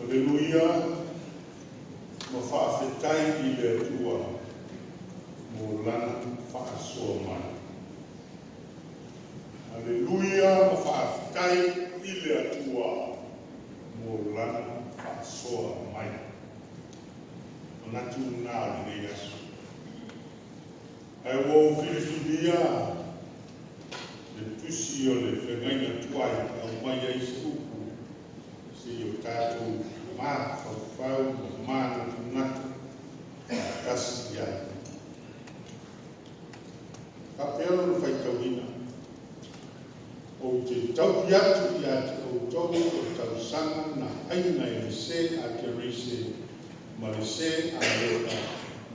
Aleluia ma faafetai i le Atua mo Lana faasoa mai. Aleluia ma faafetai i le Atua mo Lana faasoa mai. Manatu lena o lenei aso. Ae ua ou filifilia le tusi o le Feagaiga Tuai e aumai ai se upu seia o tatou mafaufau ma manatunatu faatasi i ai. Faapea lona faitauina, Ou te taui atu ia te outou o tausaga na aina e le se a Kerise ma le se a Leka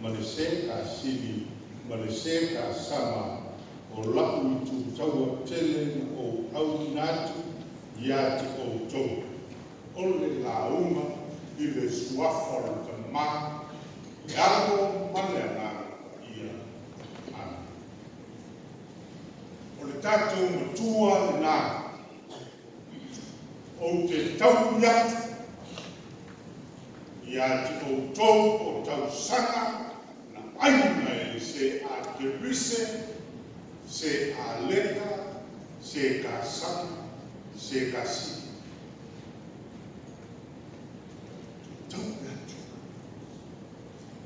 ma le se a Sili ma le se a Sama, o la'u itu taua tele na ou auina atu ia te outou, o le lauga i le suafa o le Tama, le Alo ma le Agaga Paia. Amene. O le tatou Matua lena. Ou te taui atu ia te outou o tausaga na aina e le se a Kerise, se a Leka, se ka Sama, se ka Sili. Te taui atu.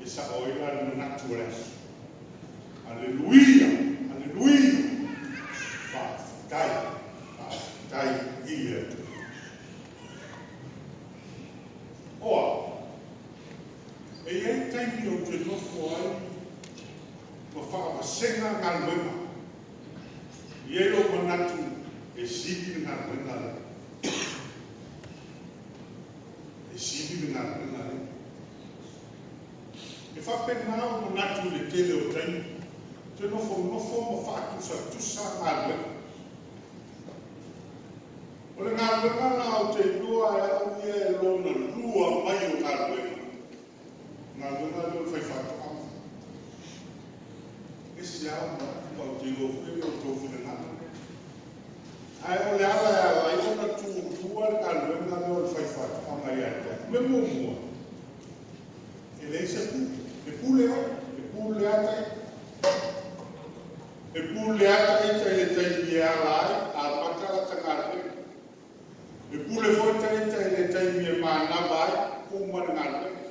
E sa'o ai la le manatu o le aso. Aleluia! Aleluia! Faafetai! Faafetai i le Atua. Oa, e i ai taimi ou te nofo ai ma faavasega galuega. E i ai lou manatu e sili le galuega lea. E sili le galuega lea. E faapena ou manatu i le tele o taimi, ou te nofonofo ma faatusatusa galuega. O le galuega la ou te iloa e au ia e lona lua mai o galuega, o galuega lea o le faifaatoaga. E ese lava ou manatu ma ou te iloa foi e le o outou finagalo lea. Ae o le ala e ala ai ona tulua le galuega lea o le faifaatoaga ia te au, mea muamua, e leai se pule. E pule oe, e pule lava ita. E pule lava ita i le taimi e ala ai, amata lata galuega. E pule foi ita i le taimi e manava ai, uma le galuega.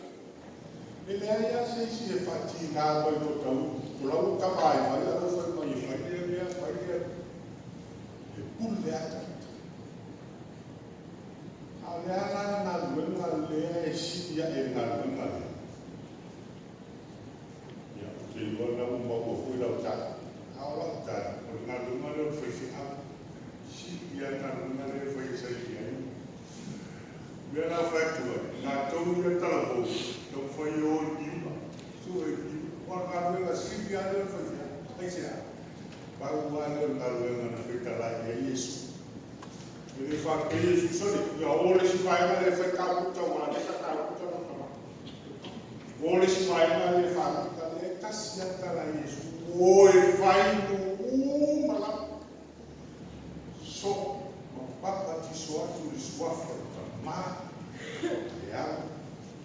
E leai lava se isi e faatiga mai to taui, to lau tama ai mai, a lau fai mai e fai lea mea, fai lea. E pule lava ita. A o le a la le galuega lea e sili ae i le galuega lea? Ia, ou te iloa o lena ua maua foi lau tali. A o lau tali, o le galuega lea o le faifeau. Sili lava le galuega lea e fai e saili ai. O le mea la e fai atu ai, latou ia talavou, taumafai e o i Piula, sue i Piula. Aua o le galuega sili lava lea o le faifeau. Aisea? Pau lava lea o le galuega na faitalai i ai Iesu. E le faapea Iesu, sole, ia o le isi vaega lea e fai kamuta, aua o lea sa kamuta lona tama. O le isi vaega lea e faamuta, lea e tasi lava le tala a Iesu, o e fai mea uma lava. So, ma papatiso atu i le suafa o le Tama, le Alo,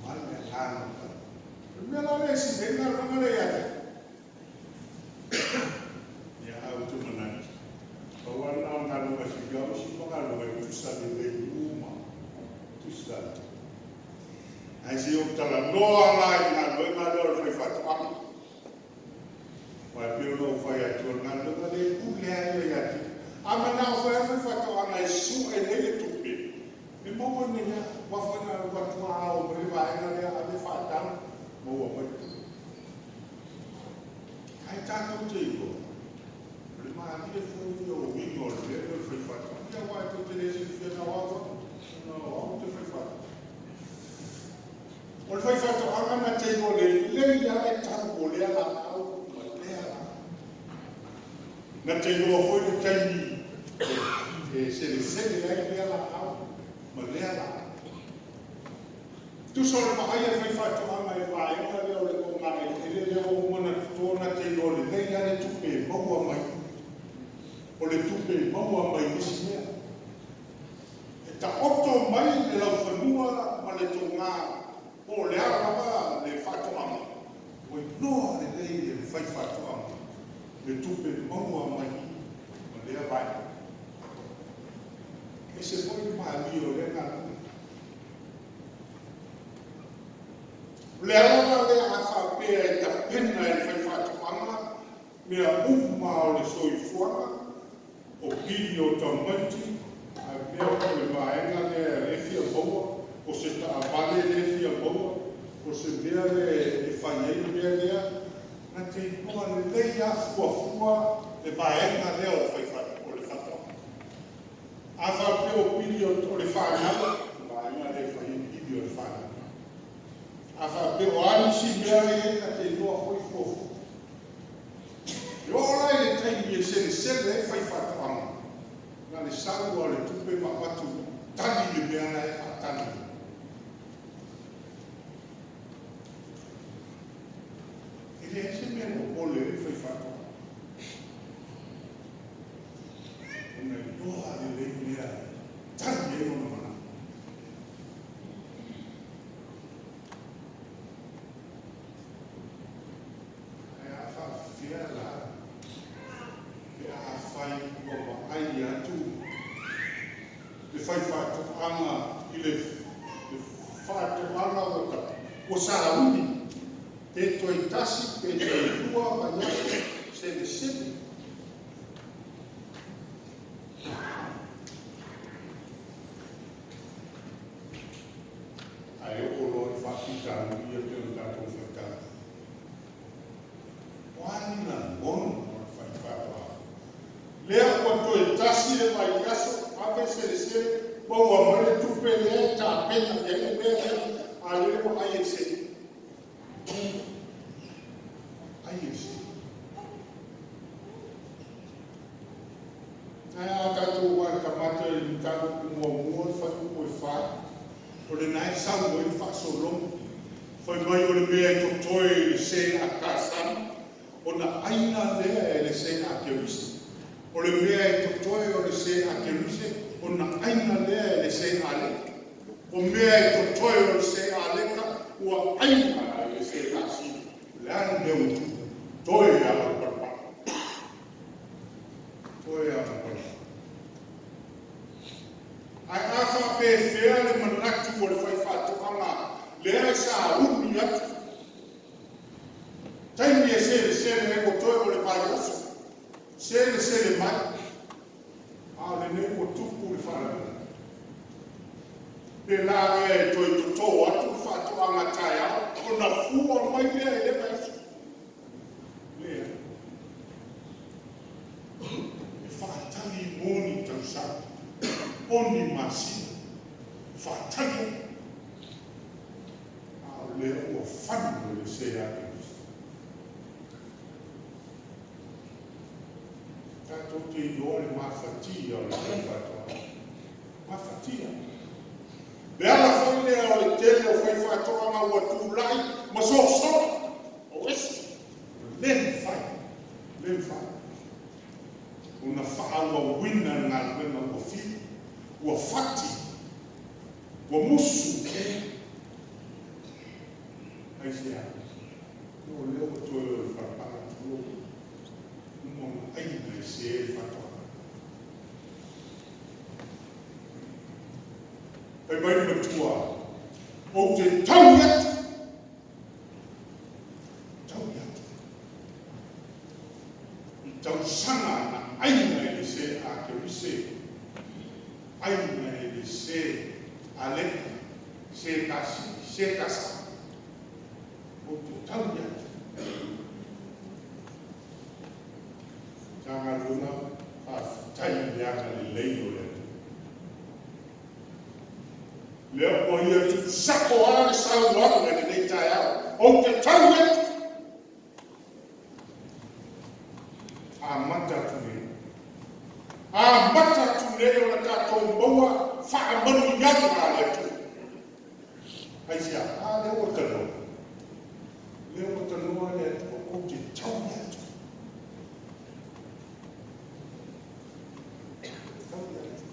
ma le Agaga Paia. O le mea la lea e sili ai le galuega lea ia te au. Ia, ae ou te manatu, pau lava lena o le galuega sili, a o isi uma galuega e tutusa lelei uma, tutusa lelei. Ae se i ou talanoa la i le galuega lea o le faifaatoaga. Aua e pei ona ou fai atu, o le galuega lea e pule lava ia ia te ia. A manao foi lava le faifaatoaga e sue nei le tupe, e maua nei lava. Aua foi na alu atu lava ao mai le vaega lea ave faatau, maua mai le tupe. Ae tatou te iloa, o le malie foi ia o uiga o le mea lea o le faifaatoaga. Ia aua tou te le silafia na o au lava, na o au ou te faifaatoaga. O le faifaatoaga na te iloa lelei lava le tau o lea laau ma lea laau. Na te iloa foi le taimi e selesele ai lea laau ma lea laau. Tusa o le vaai a le faifaatoaga i le vaega lea o le ogaeleele lea ua uma ona toto, na te iloa lelei lava le tupe e maua mai, o le tupe e maua mai isi mea. E taoto mai le laufanua ma le le toga po o le a lava le faatoaga, ua iloa lelei e le faifaatoaga le tupe maua mai ma lea vaega. E ese foi le malie o lea galuega. O le ala la lea a faapea e tapena e le faifaatoaga mea uma o le soifuaga, o pili o tamaiti, a mea o le vaega lea e fia maua, o se taavale lea e fia maua, o se mea lea e fai ai le mea lea, na te iloa lelei lava fuafua le vaega lea o le faatoaga. A faapea o pili o le fanau, o le vaega lea e fai ai pili o le fanau. A faapea o a nisi mea la e i ai, na te iloa foi fuafua. E oo la i le taimi e selesele ai le faifaatoaga, na o le sau lava o le tupe ma avatu, tali le mea la e faatali mai. E leai se mea e popole ai le faifaatoaga, ona e iloa lelei mea e tali ai ona manaoga. Ae a faapefea la pe afai ua vaai atu le faifaatoaga i le faatoaga ua sauni pe toe tasi pe toe lua vaiaso selesele. Ae oo loa i faafitauli ia pei ona tatou faitau. O a ni lagona o le faifaatoaga? Lea ua toe tasi le vaiaso, ave selesele, maua mai le tupe lea e tapena i ai le mea lea, a o lea ua ai e le se. Ai e le se. Ae a tatou matamata i le mataupu muamua le fuaiupu e 4, o lena e sau ai le faasologa. Fai mai o le mea e totoe i le SEAKS ona aina lea e le SEAKS. O le mea e totoe o le SEAKS ona aina lea e le SEALEKA. O mea e totoe o le SEALEKA ua aina e le SEAS. O le a le mea ua tupu? Toe lava o le palapala. Toe lava o le palapala. Ae a faapefea le manatu o le faifaatoaga lea e sauni atu, taimi e selesele ai ua toe o le vaiaso, selesele mai, a o lenei ua tupu le faalavelave. Pe la ea e toe toto atu le faatoaga taeao ona fua mai lea i lea vaiaso? Leai. E faatali mo ni tausaga, o ni masina, faatali atu, a o lea ua fano e le se. Tatou te iloa le mafatia o le faifaatoaga, mafatia. O le ala foi lea o le tele o faifaatoaga ua tulai ma sosola, o ese, ua le mafai, le mafai ona faaauauina le galuega ua fiu, ua fati, ua musu. Aisea? O lea ua toe o le palapala, tulou, uma ona aina e se le faatoaga. Fai mai le matua, ou te taui atu, taui atu i tausaga na aina e le se a Kerise, aina e le se Aleka, se Kasi, se Kasa. Ou te taui atu. Matagaluega, faafetai i le agalelei o le Atua. Lea ua ia tuusao lava le saunoaga i lenei taeao, ou te taui atu. Amata atu nei, amata atu nei ona tatou maua faamanuiaga a le Atua. Aisea? A lea ua tanoa, lea ua tanoa le Atua, ou te taui atu. Taui atu.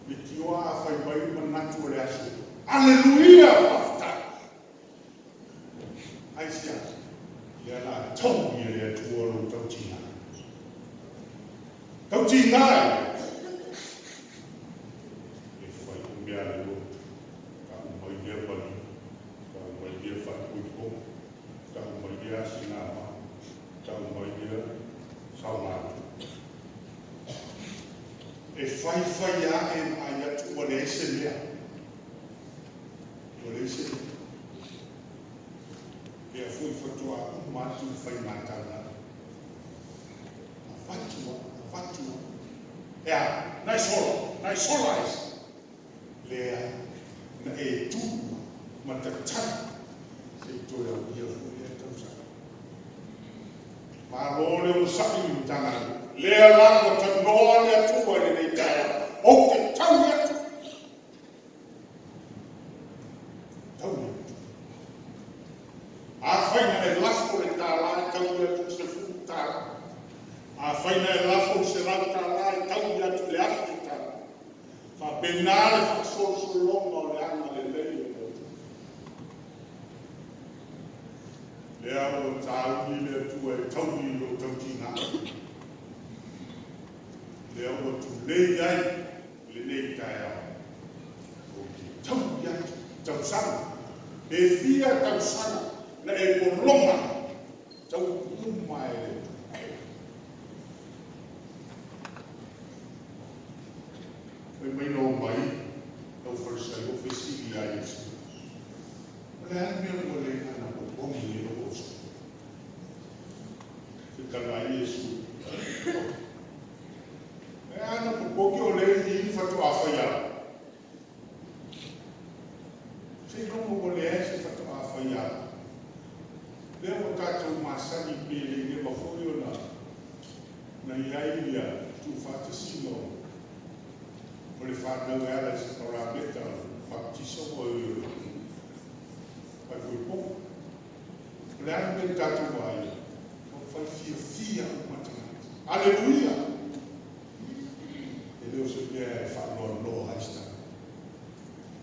Leitioa a fai mai manatu o le aso, Tautiga ai e fai o mea le lotu, tau mai lea maliu, tau mai lea faaipoipoga, tau mai lea asigama, tau mai lea saogalemu. E faifai lava e vaai atu ua leai se mea. Ua leai se mea. Lea foi faatoa uma atu le faiga taulai. Avatu lava, avatu lava. E a? Nai sola, nai sola ai se. Leai, na e tu ma tatali se i toe aulia foi lea tausaga. Malo le onosai i le Matagaluega. Lea la ua tanoa le Atua i lenei taeao, ou te taui atu. Taui atu. Afai na e lafo le $1 e taui atu i le $10. Afai na e lafo le $100 e taui atu i le $1,000. E faapena le faasolosologa o le agalelei o le Atua. Lea ua taui le Atua e taui i lou tautiga. Lea ua tulei ai i lenei taeao, ou te taui atu tausaga. Pe fia tausaga na e pologa ai, taui uma lava e le Atua. Fai mai na omai le aufalesaio fesili ia Iesu, o le a le mea ua le anapopogi ai lou auso'o? Fetalai Iesu, e anapopogi o lea e i i le faato'a faiapu. Seiloga ua leai se faato'a faiapu. Lea ua tatou masani pe le i leva foi ona na i ai ia tuufaatasiga o le fanau e ala i sakarameta o le baptiso o le faaipoipoga. O le a le mea na tatou vaai ai? Ua fai fiafia uma tagata. Aleluia! E le o se mea e faanoanoa ai se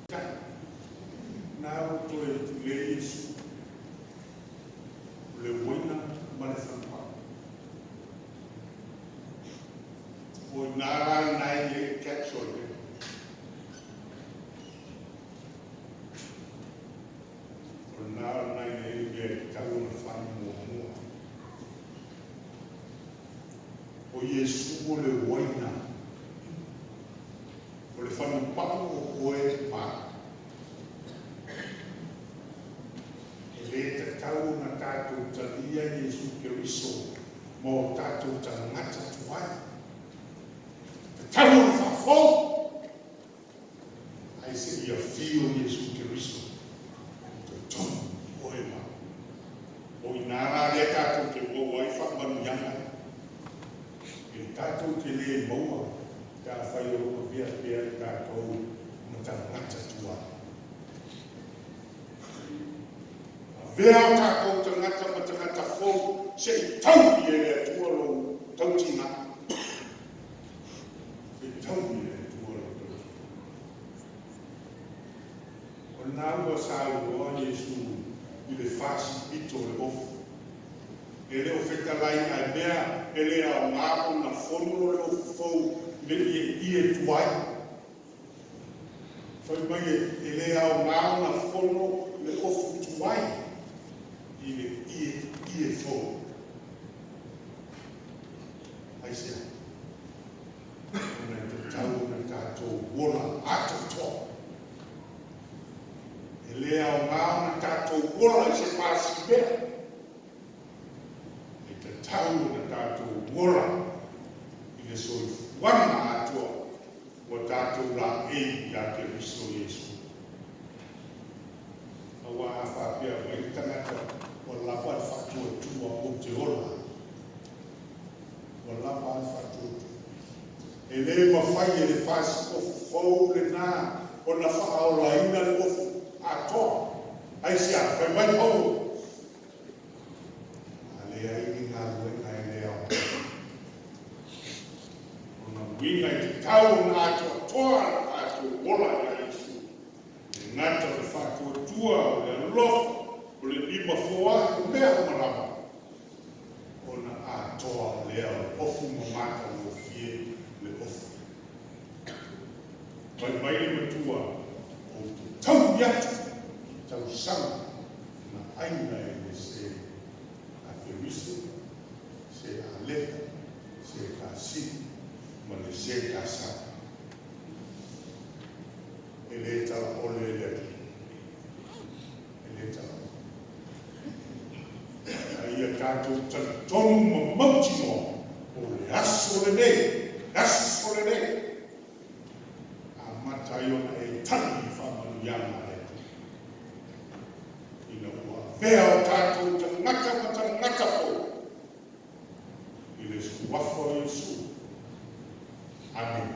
tagata. Na ua toe tulei Iesu o le uaina ma le fanupau. O i nā la lena e i ai le catch o le mea. O lena o lena e i ai le mea e tatau ona fai muamua. O Iesu o le uaina, o le fanupau o oe ma au. E le tatau ona tatou talia Iesu Keriso ma o tatou tagata tuai. Tatau ona faafou ai seia afio Iesu Keriso i totonu o oe ma au. O i ina la lea tatou te maua ai faamanuiaga e tatou te le maua pe afai o lo o avea pea i tatou ma tagata tuai. Avea o tatou tagata ma tagata fou se i taui e le Atua lou tautiga. Se i taui e le Atua lou tautiga. O lena ua saunoa Iesu i le fasipito o le ofu. E le o fetalai ae mea e le aoga ona fono le ofu fou i le ieie tuai. Fai mai e le aoga ona fono le ofu tuai i le ieie fou. Aisea? Ona e tatau ona tatou ola atoatoa. E le aoga ona tatou ola i se fasimea. E tatau ona tatou ola i le soifuaga atoa ua tatou laei ia Keriso Iesu. Aua a faapea mai le tagata ua lava le faatuatua ou te ola ai. Ua lava a le faatuatua. E le mafai e le fasi ofu fou lena ona faaolaina le ofu atoa. Aisea? Fai mai Paulo, a leai ni galuega e le aoga. Ona uiga e tatau ona atoatoa le tatou ola ia Iesu. E le gata o le faatuatua, o le alofa, o le lima foai, o mea uma lava, ona atoa lea o le ofu ma matagofie. Fai mai le matua, Ou te taui atu i tausaga na aina e le se Aferise, se Aleta, se Kasini ma le se Kasama. E le talaole le Alii. E le talaole. A ia tatou talitonu ma mautinoa, o le aso lenei, le aso lenei, amata ai ona e tali i faamanuiaga a le Atua, ina ua avea o tatou tagata ma tagata fou i le Suafa o Iesu. Amene.